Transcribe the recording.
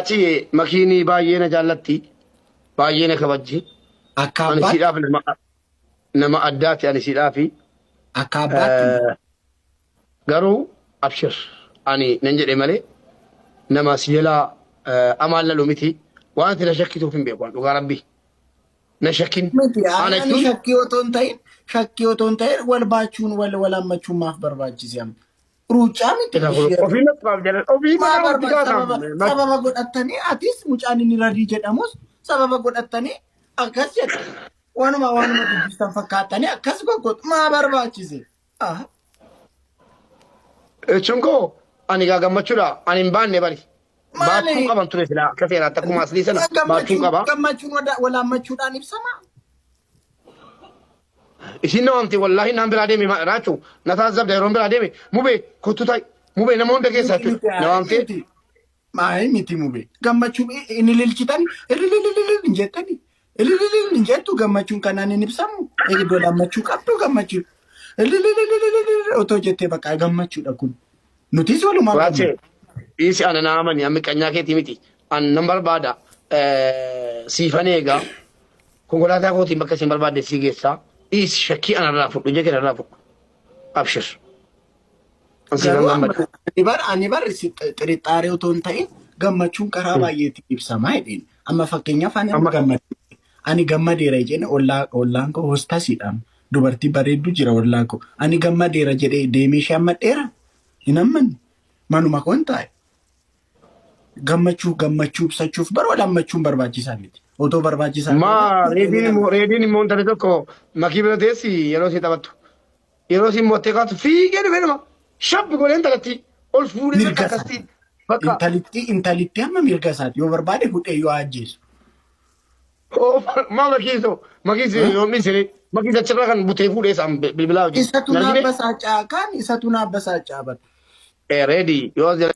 Achi makiinii baay'ee na jaallatti. Baay'ee na kabajji. Akka Ani abbaatti siidhaaf nama addaati ani siidhaafi. Akka abbaatti Garuu abshir ani nan jedhe malee nama si jalaa amaan lalu miti. Waan ati na shakkituuf hin beeku ani dhugaa rabbii. Na shakkin. Miti Ana ani jechuun shakkii otoo hin ta'in wal baachuun wal hammachuun maaf barbaachise amma? Ruuccaa miti ishee. Ofii natti jedhan ofii Maa maraa walitti barbaada sababa kaasaam. sababa godhattanii atis mucaan inni radii jedhamus sababa godhattanii akkas jedha. Waanuma dubbistan fakkaattanii akkas goggotu maa barbaachise? Ah. Jechuun koo ani gaa gammachuudha ani hin baanne bari. Maali? Baachuun qaban ture silaa akka seeraatti akkuma aslii sana baachuun Gammachuun qaba. gammachuun wal hammachuudhaan ibsama. Isin na waamte wallaahi naan biraa deeme raachuu na taasisabda yeroon biraa deeme mubee kottu ta'i mubee nama hunda keessaa jechuudha na waamte. Miti. Maayii miti mube. Gammachuun inni lilchitan ililililil hin jettani. Ilililil hin jettu gammachuun kanaan hin ibsamu. Iddoo lammachuu qabdu gammachuu. Ililililil otoo jettee bakka gammachuudha kun. Nutis walumaa Raachee gammadna. dhiisi ana na amani amma qanyaa keetii miti an nan barbaada siifan eegaa konkolaataa kootiin bakka isin barbaadde sii geessaa dhiisi shakkii anarraa fudhu ija kee narraa fudhu abshir. An siifan Garuu amma gammada. ani bar xirixxaaree otoo hin ta'in gammachuun karaa baay'eetiin ibsama jedheen. Amma fakkeenyaaf ani Amma ani gammadeera jedheen ollaan koo hostasiidha. Dubartii bareeddu jira ollaa koo. Ani gammadeera jedhee deemee ishee hammadheera. Hin hammanne. Manuma koon taa'e. Gammachuu ibsachuuf bara wal hammachuun barbaachisaa miti. Otoo barbaachisaa Maa ta'e reediin immoo intalli tokko makii bira teessi yeroo ishee taphattu. Yeroo isheen mo'attee kaatu fiigee dhufee nama shabbi godhee intalatti ol fuudhee mirga bakka akkasitti isaati. bakka Intalitti amma mirga isaati. Yoo barbaade hudhee yoo ajjeesu. Maa makiisoo makiis yoom dhiisee makiis achirraa kan butee fuudhee isaan bilbilaa hojii. Isatu Nargine naabbasaa caakaan isatu naabbasaa caabata. Reedii yoo as jala